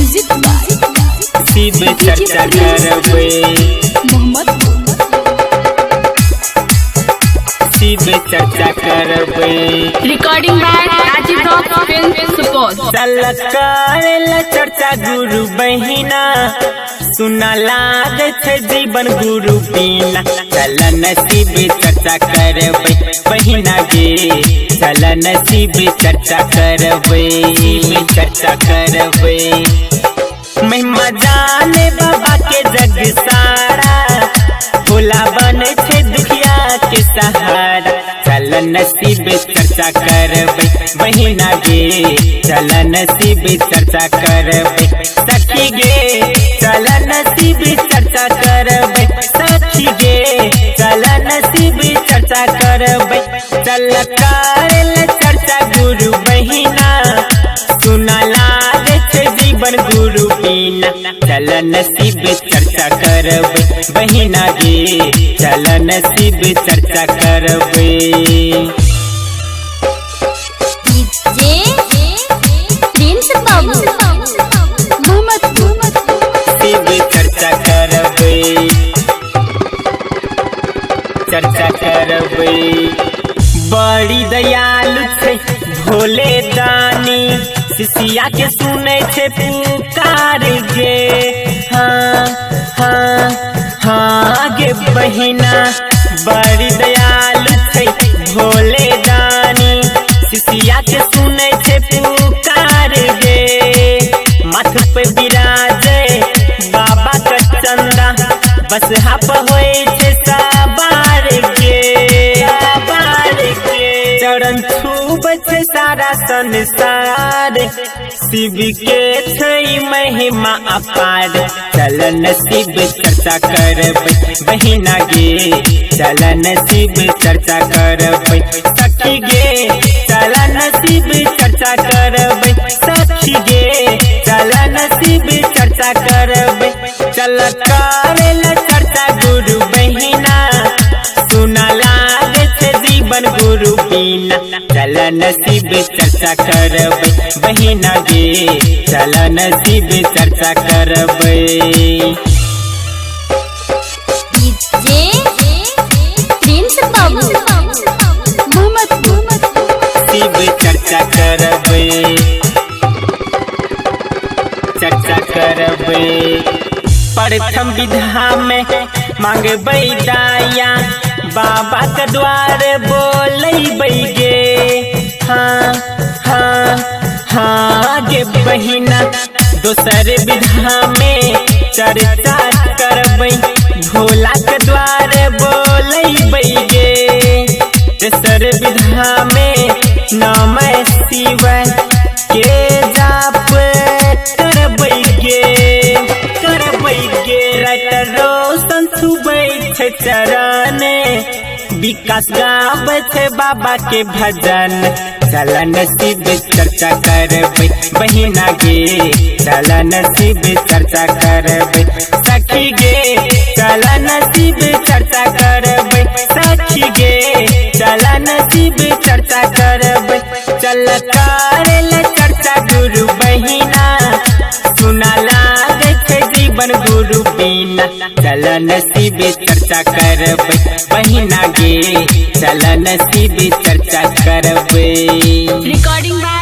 Music by Shiv चर्चा करबै। मोहम्मद। शिव चर्चा करबै। Recording by Rajiv Rock Film Supaul. चल करेला चर्चा गुरु बहिना, सुना लागे छै जीवन गुरु बिना। चल नसीब चर्चा करबै बहिना गे, चल नसीब चर्चा करबै, शिव चर्चा करबै। महिमा जाने बाबा के जग सारा, भोला बने छै दुखिया के सहारा। चल नसीब चर्चा करबै बहिना गे, चल नसीब चर्चा करबै सखी गे, चल नसीब चर्चा करबै सखी गे, चल नसीब चर्चा करबै। चल करेल चर्चा गुरु बहिना, सुना लागे छै जीवन गुरु बिना। चल नसीब चर्चा करबै बहिना गे, चल नसीब चर्चा करबै। डीजे प्रिंस बाबू मोहम्मद। शिव चर्चा करबै, चर्चा करबै। बड़ी दयालु छै भोले दानी, सिसिया के सुनै छै पुकार गे। हाँ हाँ हाँ गे बहिना, बड़ी दयालु छै भोले दानी, सिसिया के सुनै छै पुकार गे। माथ पे विराजे बाबा के चंदा, बस हप होए छै सवार गे, सवार गे। चरण छूबै छै सारा संसार, शिव के छै महिमा अपार। चल नसीब चर्चा करबै बहिना गे, चल नसीब चर्चा करबै सखी गे, चल नसीब चर्चा करबै सखी गे, चल नसीब चर्चा करबै। चल करेला चर्चा गुरु बहिना, सुना लागे छै जीवन गुरु बिना। चल नसीब चर्चा करबै बहिना गे, चल नसीब चर्चा करबै। डीजे प्रिंस बाबू मोहम्मद। शिव चर्चा करबै, चर्चा करबै। प्रथम विधा में मांगबै दाया, बाबा के द्वार बोलैबै गे। हाँ हाँ हाँ गे बहिना, दोसर विधा में चर्चा करबै, भोला के द्वार बोलैबै गे। तेसर विधा में नमः शिवाय के जाप करबै गे, करबै गे। राइटर रोशन छुबै छै चरण, विकास गाबै छै बाबा के भजन। चल नसीब चर्चा करबै बहिना गे, चल नसीब चर्चा करबै सखी गे, चल नसीब चर्चा करबै सखी गे, चल नसीब चर्चा करबै। चल करेला चर्चा गुरु बहिना, सुना लागे छै जीवन गुरु बिना। चल नसीब चर्चा करबै बहिना गे, चल नसीब चर्चा करबै। Recording by